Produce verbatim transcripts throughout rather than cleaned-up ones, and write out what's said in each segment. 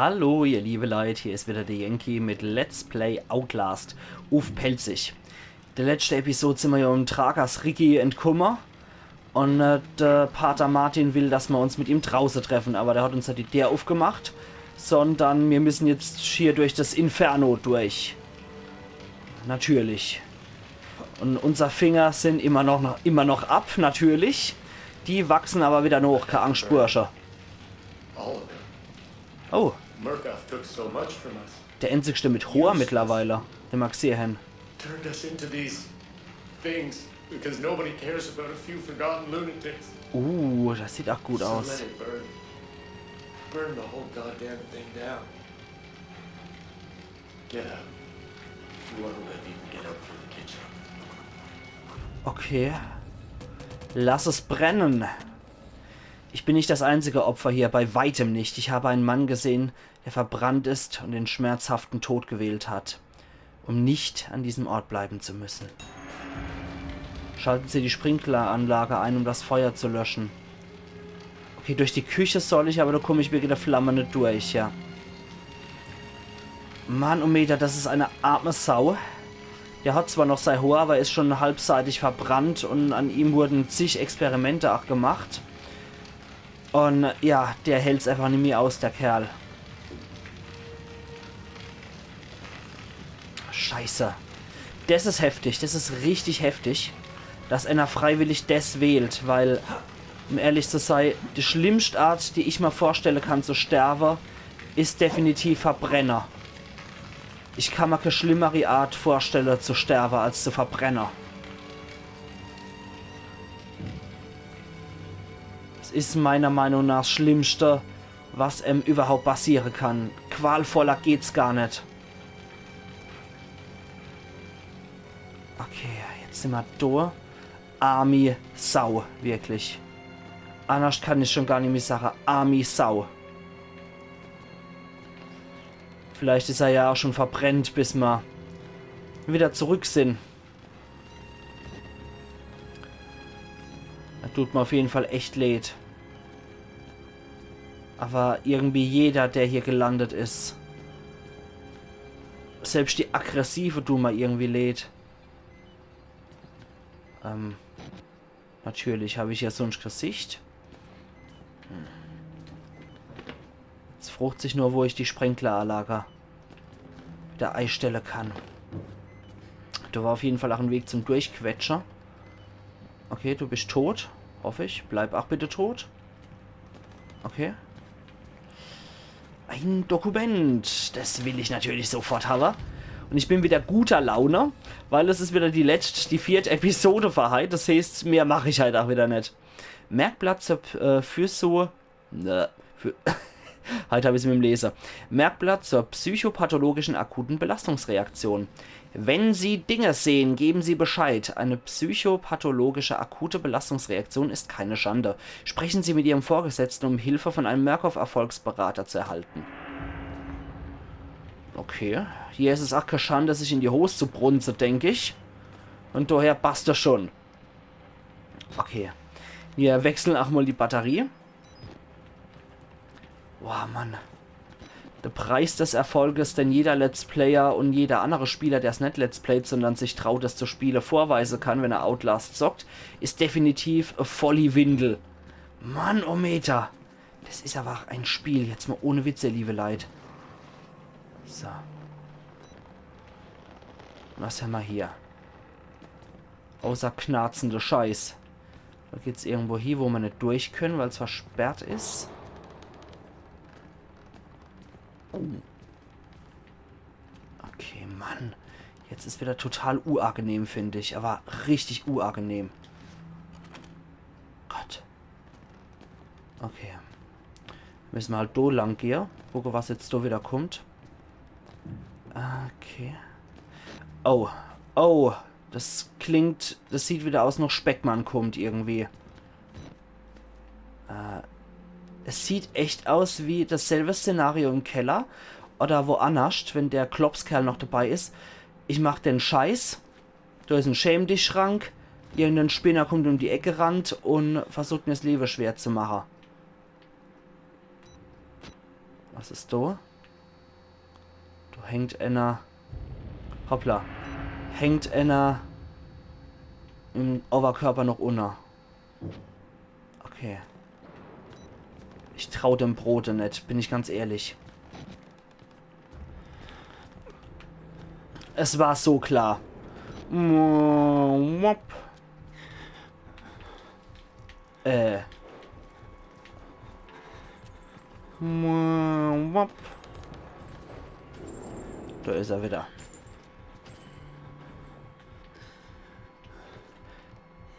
Hallo, ihr liebe Leit, hier is wieder de Yankee mit Let's Play Outlast uff Pälzisch. De letschte Episod sin mer jo em Tragas Riki entkumme un, äh, de Pater Martin will, dass mer uns mit ihm drauße treffen, awwer der hat uns jo die Deer uffgemacht, sondern mir müssen jetzt hier durch das Inferno durch. Natürlich. Un unser Finger sin immer noch, immer noch ab, natürlich. Die wachsen awwer wieder noch, kä Angscht, Bursche. All of it. Oh, Murkoff took so much from us. Der einzigste mit Hoor mittlerweile, den mer gsehe hen. Turned us into these things because nobody cares about a few forgotten lunatics. Uh, das sieht auch gut aus. So let it burn. Burn the whole goddamn thing down. Get up. If you want to live, you can get up from the kitchen. Okay. Lass es brennen. Ich bin nicht das einzige Opfer hier, bei weitem nicht. Ich habe einen Mann gesehen, der verbrannt ist und den schmerzhaften Tod gewählt hat, um nicht an diesem Ort bleiben zu müssen. Schalten Sie die Sprinkleranlage ein, um das Feuer zu löschen. Okay, durch die Küche soll ich, awwer do kumm ich wege de Flamme net durch, ja. Mann, oh Meter, das is eine arme Sau. Der hat zwar noch sei Hoor, awwer is schon halbseitig verbrannt un an ihm wurden zig Experimente auch gemacht. Un ja, der hält's einfach nimmi aus, der Kerl. Scheiße. Das is heftig, das is richtig heftig, dass einer freiwillig das wählt, weil, um ehrlich zu sei, die schlimmste Art, die ich mer vorstelle kann zu sterbe, is definitiv Verbrenner. Ich kann mer kä schlimmere Art vorstelle zu sterbe als zu verbrenne. Das is meiner Meinung nach das Schlimmste, was em überhaupt passiere kann. Qualvoller geht's gar net. Okay, jetzt sin mer do. Armi Sau, wirklich. Annerscht kann ich schon gar nimmi sage. Armi Sau. Vielleicht is er ja auch schon verbrennt, bis mer wieder zurück sin. Das tut mer auf jeden Fall echt leed. Awwer irgendwie jeder, der hier gelandet is, selbscht die Aggressive tun mer irgendwie leed. Ähm, natürlich hab ich ja sunscht kä Sicht. Hm. Jetzt frogt sich nur, wo ich die Sprenkleranlage wieder eistelle kann. Do war auf jeden Fall auch en Weg zum Durchquetsche. Okay, du bist tot. Hoff ich. Bleib auch bitte tot. Okay. Ein Dokument. Das will ich natürlich sofort hawwe. Und ich bin wieder guter Laune, weil es is wieder die letscht, die viert Episode für heit. Das heißt, mehr mach ich halt auch wieder net. Merkblatt zur P-, äh, Physio-, ne, für, halt hab ich's mit dem Lese. Merkblatt zur psychopathologischen akuten Belastungsreaktion. Wenn Sie Dinge sehen, geben Sie Bescheid. Eine psychopathologische akute Belastungsreaktion ist keine Schande. Sprechen Sie mit Ihrem Vorgesetzten, um Hilfe von einem Murkoff-Erfolgsberater zu erhalten. Okay. Hier is es auch kä Schande, sich in die Hos zu brunze, denk ich. Und daher passt das schon. Okay. Wir wechseln auch mal die Batterie. Boah, Mann. Der Preis des Erfolges, den jeder Let's Player und jeder andere Spieler, der's net Let's Playt, sondern sich traut, es zu spiele, vorweise kann, wenn er Outlast zockt, is definitiv e volli Windel. Mann, oh Meter. Das is aber auch ein Spiel, jetzt mal ohne Witz, ihr liebe Leit. So. Was hämmer hier? Außer knarzende Scheiß. Do geht's irgendwo hie, wo mer net durch können, weil's versperrt is. Oh. Okay, Mann. Jetzt is wieder total uagenehm, find ich. Aber richtig uagenehm. Gott. Okay. Müssen mer halt do lang gehe. Gucke, was jetzt do wieder kommt. Okay. Oh. Oh. Das klingt, das sieht wieder aus noch Speckmann kommt irgendwie. Äh, es sieht echt aus wie dasselbe Szenario im Keller oder woannerscht, wenn der Klopskerl noch dabei is. Ich mach den Scheiß. Do is en Schäm-dich-Schrank. Irgendein Spinner kommt um die Ecke gerannt und versucht mir's Lewe schwer zu mache. Was is do? Do hängt ener. Hoppla. Hängt ener im Oberkörper noch unner. Okay. Ich trau dem Brote net, bin ich ganz ehrlich. Es war so klar. Äh. Do is er wieder.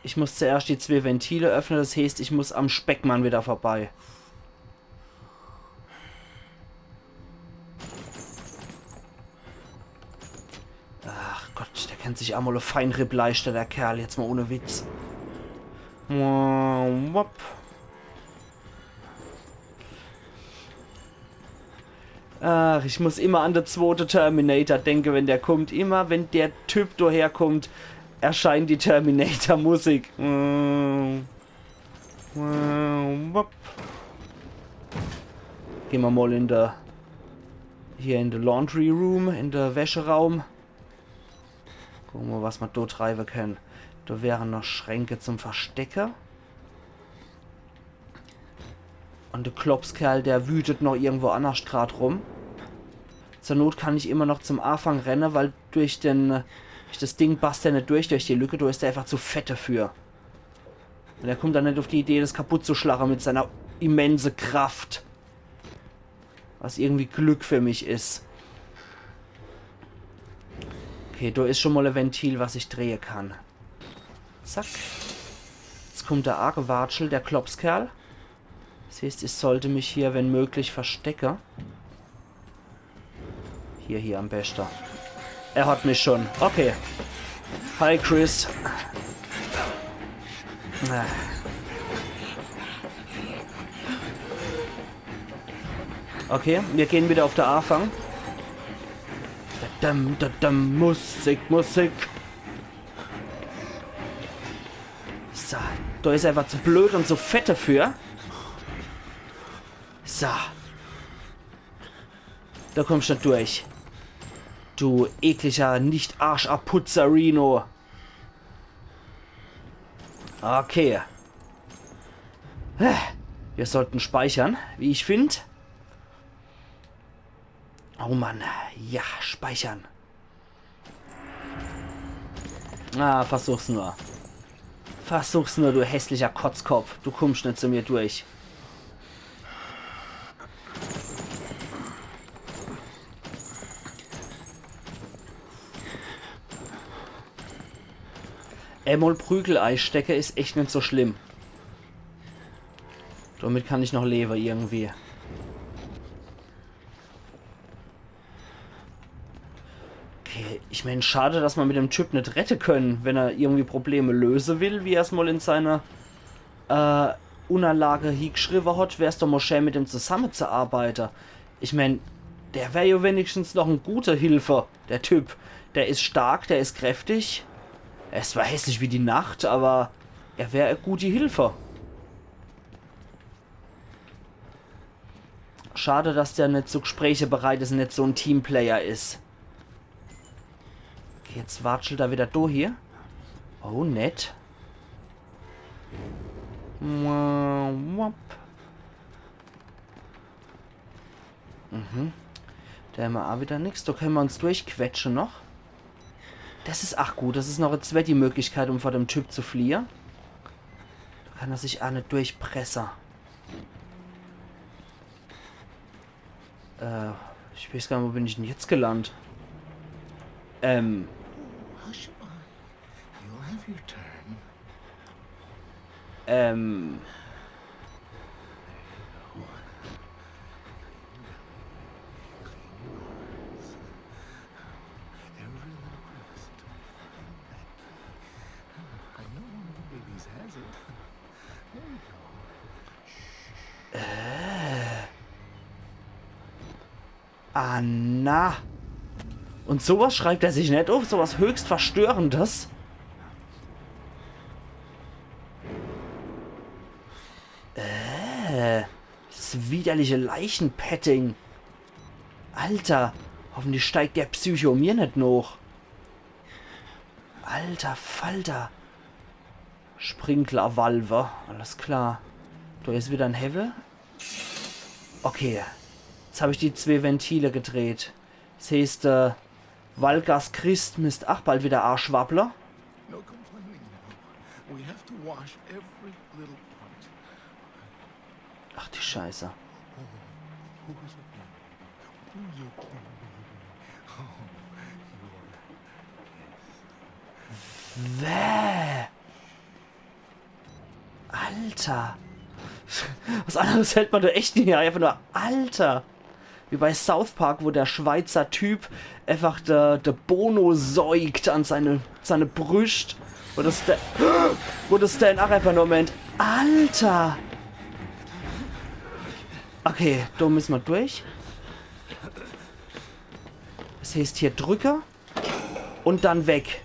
Ich muss zuerscht die zwee Ventile öffne, das heeßt, ich muss am Speckmann wieder vorbei. Ach Gott, der kennt sich aa mol e Feinripp leischte, der Kerl, jetzt mol ohne Witz. Ach, ich muss immer an de zwote Terminator denke, wenn der kummt. Immer wenn der Typ doher kummt, erscheint die Terminator-Musik. Gehn mer mol in de, hier in de Laundry Room, in de Wäscheraum. Gucke mer, was mer do treiwe kenne. Do wäre noch Schränke zum Verstecke. Un de Klopskerl, der wütet noch irgendwo annerscht grad rum. Zur Not kann ich immer noch zum Afang renne, weil durch den, durch das Ding passt er net durch, durch die Lücke, do is er einfach zu fett dafür. Un er kummt dann net uff die Idee, das kaputt zu schlache mit seiner immense Kraft. Was irgendwie Glück für mich is. Okay, do is schon mol e Ventil, was ich drehe kann. Zack. Jetzt kummt der Argewatschel, der Klopskerl. Das heeßt, ich sollt mich hier, wenn möglich, verstecke. Hier, hier am beschte. Er hat mich schon. Okay. Hi, Chris. Ah. Okay, mir gehn wieder uff de Afang. Dadam, dadam, Musik, Musik. So, do is er einfach zu blöd un zu fett dafür. So. Do kummsch net durch. Du ekliger Nicht-Arschabputzer-Reno. Okay. Wir sollten speichern, wie ich find. Oh Mann. Ja, speichern. Ah, versuch's nur. Versuch's nur, du hässlicher Kotzkopf. Du kummsch net zu mir durch. Emol Prügel eistecke is echt net so schlimm. Domit kann ich noch lewe irgendwie. Okay, ich mein, schade, dass mer mit dem Typ net redde könne, wenn er irgendwie Probleme löse will, wie er's mol in seiner, äh, Unnerlage hiegschriwwe hat, wär's doch mol schää, mit dem zusammezuarbeite. Ich mein, der wär jo wenigstens noch e gute Hilfe, der Typ. Der is stark, der is kräftig. Er is zwar hässlich wie die Nacht, awwer er wär e gute Hilfe. Schade, dass der net zu Gespräche bereit is un net so en Teamplayer is. Okay, jetzt watschelt er wieder do hier. Oh, nett. Mhm. Do hämmer aa wieder nix. Do könne mer uns durchquetsche noch. Das is ach gut. Das is noch e zwetti Möglichkeit, um vor dem Typ zu fliehe. Do kann er sich aa net durchpresse. Äh, ich weiß gar net, wo bin ich denn jetzt gelandet? Ähm. Hush, boy. You'll have your turn. Ähm. Every little crevice until you find that key. I know one of the babies has it. There you go. Äh. Ah, na. Un sowas schreibt er sich net uff, sowas höchst Verstörendes. Äh, das widerliche Leichenpetting. Alter, hoffentlich steigt der Psycho mir net noch. Alter Falter. Sprinklervalve, alles klar. Do is wieder en Hewwe. Okay, jetzt hab ich die zwee Ventile gedreht. Des heeßt, äh, Valkas Christ misst ach bald wieder aaschwabble. No complaining now. We have to wash every little part. Ach du Scheiße. Bäh. Alter. Was anderes hält man do echt net. Einfach nur Alter. Wie bei South Park, wo der Schweizer Typ einfach de, de Bono säugt an seine, seine Brüscht. Wo des der, wo des der in ach einfach nur meint, Alter. Okay, do müsse mer durch. Des heeßt hier drücke. Und dann weg.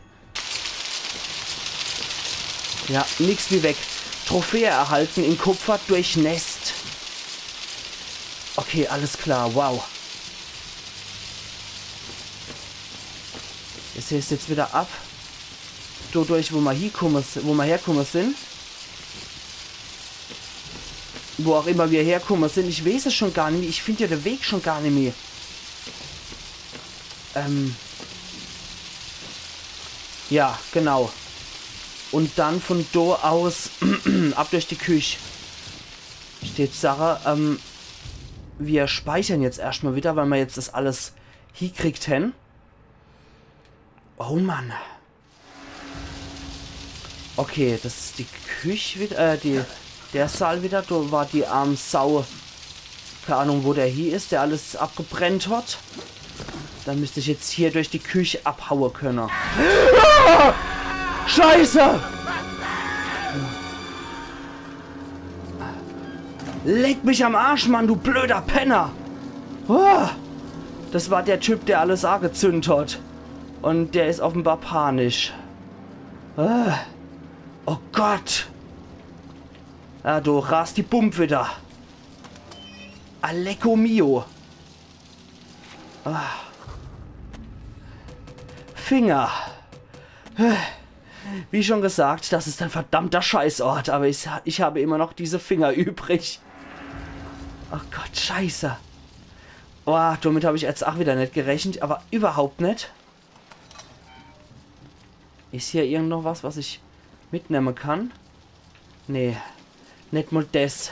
Ja, nix wie weg. Trophäe erhalten in Kupfer durchnässt. Okay, alles klar, wow. Des heeßt jetzt wieder ab. Do durch, wo mer hiekumme s-, wo mer herkumme sin. Wo auch immer mer herkumme sin. Ich weeß es schon gar nimmi. Ich find jo de Weg schon gar nimmi. Ähm. Ja, genau. Und dann von do aus ab durch die Küch. Steht Sache, ähm, mir speichern jetzt erscht mal wieder, weil mer jetzt des alles hiekriegt hen. Oh Mann. Okay, des is die Küch wieder, äh, die, der Saal wieder. Do war die arm Sau. Kee Ahnung, wo der hie is, der alles abgebrennt hat. Dann müsst ich jetzt hier durch die Küch abhaue könne. Ah! Scheiße! Leck mich am Arsch, Mann, du blöder Penner! Ah! Des war der Typ, der alles agezünd hat. Und der is offenbar panisch. Ah. Oh Gott. Ah, do rast die Pump wieder. Alecko mio. Ah. Finger. Wie schon gesagt, des is en verdammter Scheißort, aber ich, ich habe immer noch diese Finger übrig. Oh Gott, Scheiße. Boah, damit hab ich jetzt ach wieder net gerechnet, aber überhaupt net. Is hier irgend noch was, was ich mitnemme kann? Nee, net mol des.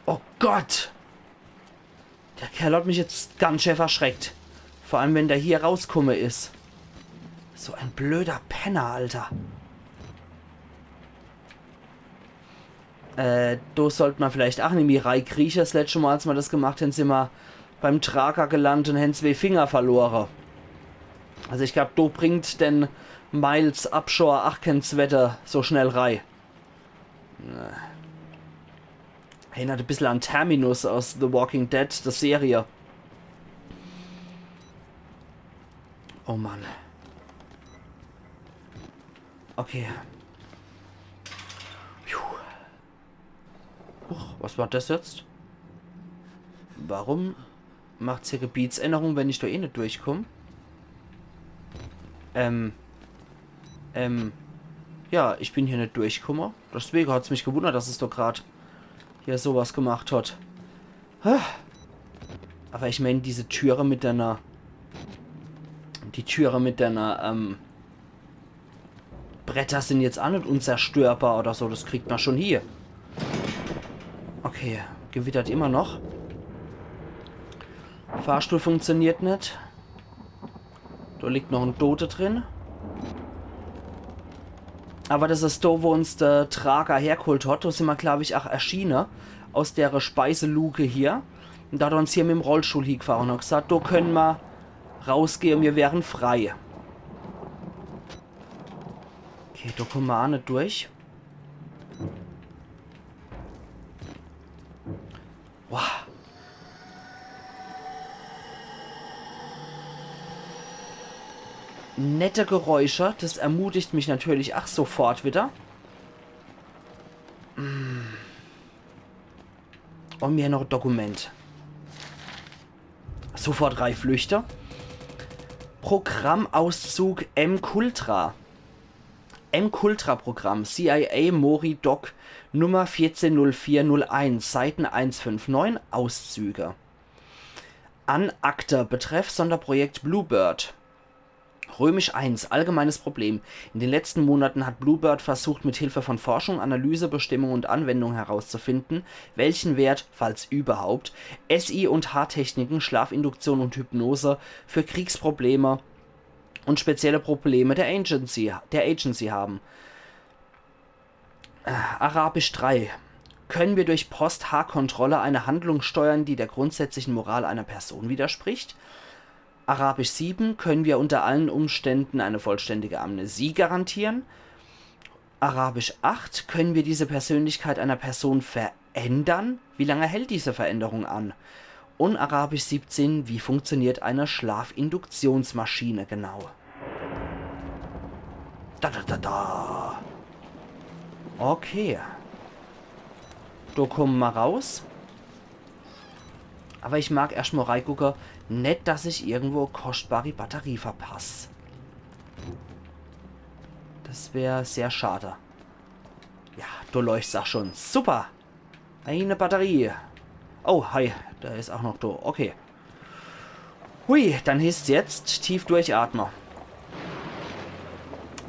Oh Gott! Der Kerl hat mich jetzt ganz schää verschreckt. Vor allem, wenn der hier rauskumme is. So en blöder Penner, Alter. Äh, do sollt mer vielleicht ach nimmi reikrieche. Des letschte Mal, als mer des gemacht hen, sin mer beim Trager gelandt und hen zwee Finger verlore. Also ich glaub, do bringt den Miles Upshur ach keen Zwetter so schnell rei. Äh. Erinnert e bissel an Terminus aus The Walking Dead, der Serie. Oh Mann. Okay. Puh. Huch, was war des jetzt? Warum macht's hier Gebietsänderung, wenn ich do eh net durchkomm? Ähm. Ähm. Ja, ich bin hier net durchkumme. Deswege hat's mich gewundert, dass es doch grad hier so was gemacht hat. Ah. Aber ich mein, diese Türe mit deiner, die Türe mit deiner, ähm, Bretter sin jetzt ach net unzerstörbar oder so, des kriegt mer schon hie. Okay, gewittert immer noch. Fahrstuhl funktioniert net. Do liegt noch en Dote drin. Aber des is do, wo uns der Trager hergeholt hat. Do sin mer, glaub ich, ach erschiene. Aus dere Speiseluke hier. Und do hat er uns hier mit em Rollstuhl hiegfahre und hat gesagt, do könne mer rausgehe, mir wären frei. Okay, do kumme mer ach net durch. Wow. Nette Geräusche, des ermutigt mich natürlich ach sofort wieder. Mm. Und mir noch e Dokument. Sofort reiflüchte. Programmauszug MKULTRA. MKULTRA-Programm, C I A Mori Doc Nummer vierzehn null vier null eins, Seiten eins fünf neun, Auszüge. An Akte, Betreff Sonderprojekt Bluebird. Römisch eins, allgemeines Problem. In den letzten Monaten hat Bluebird versucht, mit Hilfe von Forschung, Analyse, Bestimmung und Anwendung herauszufinden, welchen Wert, falls überhaupt, S I und H-Techniken, Schlafinduktion und Hypnose für Kriegsprobleme und spezielle Probleme der Agency, der Agency haben. Äh, Arabisch drei. Können wir durch Post-H-Kontrolle eine Handlung steuern, die der grundsätzlichen Moral einer Person widerspricht? Arabisch sieben. Können wir unter allen Umständen eine vollständige Amnesie garantieren? Arabisch acht. Können wir diese Persönlichkeit einer Person verändern? Wie lange hält diese Veränderung an? Und Arabisch siebzehn, wie funktioniert eine Schlafinduktionsmaschine genau? Da, da, da, da. Okay. Do kumme ma raus. Aber ich mag erscht mo reigucke, net, dass ich irgendwo kostbari Batterie verpass. Das wär sehr schade. Ja, do leucht's auch schon. Super. Eine Batterie. Oh, hi. Der is auch noch do. Okay. Hui, dann heißt's jetzt tief durchatme.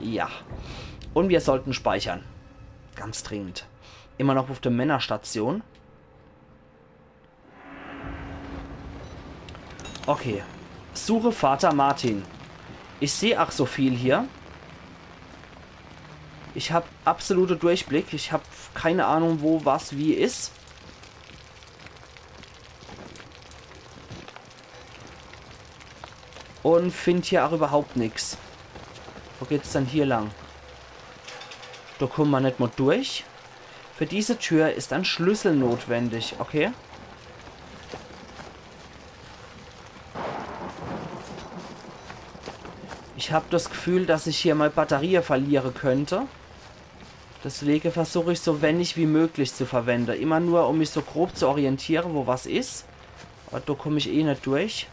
Ja. Und wir sollten speichern. Ganz dringend. Immer noch auf der Männerstation. Okay. Suche Vater Martin. Ich seh ach so viel hier. Ich hab absolute Durchblick. Ich hab keine Ahnung, wo was wie is. Und find hier auch überhaupt nix. Wo geht's dann hier lang? Do kumme ma net mo durch. Für diese Tür ist ein Schlüssel notwendig. Okay. Ich hab das Gefühl, dass ich hier mal Batterie verliere könnte. Deswege versuch ich so wenig wie möglich zu verwende. Immer nur, um mich so grob zu orientiere, wo was is. Aber do kumm ich eh net durch.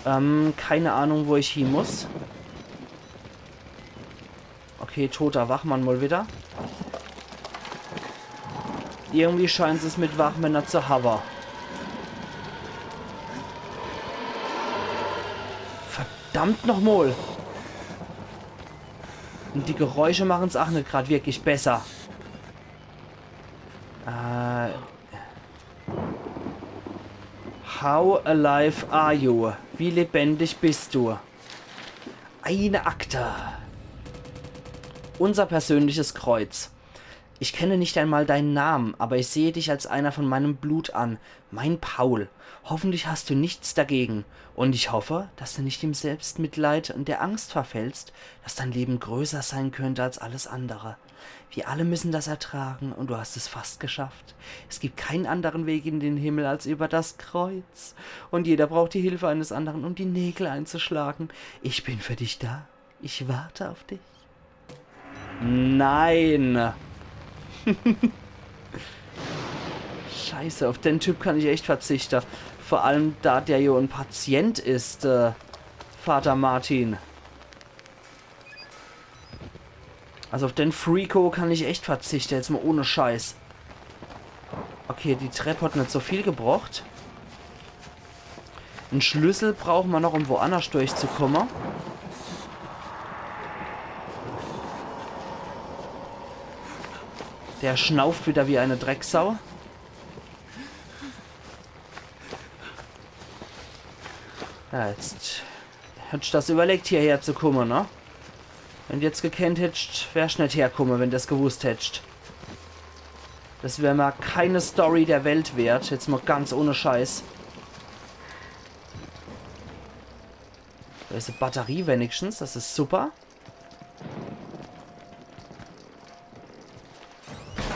Ähm, keine Ahnung, wo ich hie muss. Okay, toter Wachmann mal wieder. Irgendwie scheint's mit Wachmänner zu hawwe. Verdammt nochmal! Und die Geräusche machen's ach net grad wirklich besser. Äh, How alive are you? Wie lebendig bist du? Eine Akte. Unser persönliches Kreuz. Ich kenne nicht einmal deinen Namen, aber ich sehe dich als einer von meinem Blut an. Mein Paul. Hoffentlich hast du nichts dagegen. Und ich hoffe, dass du nicht im Selbstmitleid und der Angst verfällst, dass dein Leben größer sein könnte als alles andere. Wir alle müssen das ertragen und du hast es fast geschafft. Es gibt keinen anderen Weg in den Himmel als über das Kreuz. Und jeder braucht die Hilfe eines anderen, um die Nägel einzuschlagen. Ich bin für dich da. Ich warte auf dich. Nein. Scheiße, auf den Typ kann ich echt verzichte. Vor allem, da der jo en Patient is, äh, Vater Martin. Also auf den Freako kann ich echt verzichte, jetzt mal ohne Scheiß. Okay, die Trepp hat net so viel gebracht. En Schlüssel brauche ma noch, um woannerscht durchzukomme. Der schnauft wieder wie eine Drecksau. Ja, jetzt hättsch das überlegt, hierher zu komme, ne? Wenn d' jetzt gekennt hättsch, wärsch net herkomme, wenn d' das gewusst hättsch. Das wär mal keine Story der Welt wert, jetzt mal ganz ohne Scheiß. Da is e Batterie wenigstens, das is super.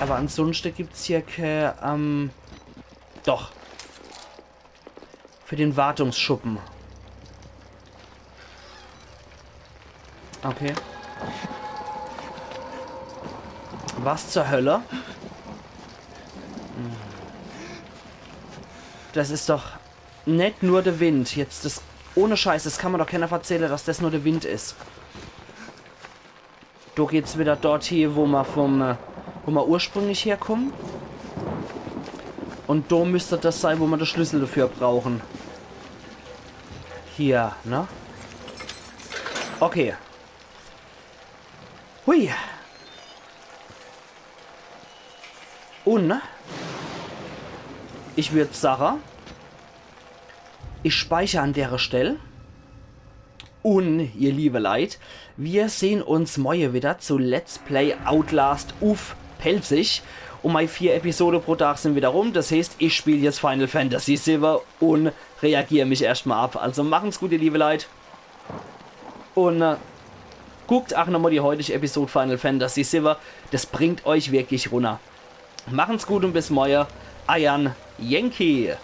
Aber ansunschte gibt's hier ke-, ähm, doch. Für den Wartungsschuppen. Okay. Was zur Hölle? Das is doch net nur de Wind. Jetzt das, ohne Scheiß, das kann ma doch kenner verzähle, dass das nur de Wind is. Do geht's wieder dort hie, wo ma vom, äh, wo ma ursprünglich herkommen. Un do müsst das sei, wo ma de Schlüssel dafür brauchen. Hier, ne? Okay. Hui. Un ich würd sache, ich speicher an dere Stell. Un ihr liebe Leit, wir sehn uns morje wieder zu Let's Play Outlast uff Pälzisch. Un mei vier Episode pro Tag sin wieder rum. Das heeßt, ich spiel jetzt Final Fantasy siwwe un reagier mich erscht mal ab. Also machen's gut, ihr liebe Leit. Un äh, guckt ach nochmal die heutige Episode Final Fantasy siwwe. Das bringt euch wirklich runner. Machen's gut un bis morje. Eier Yankee.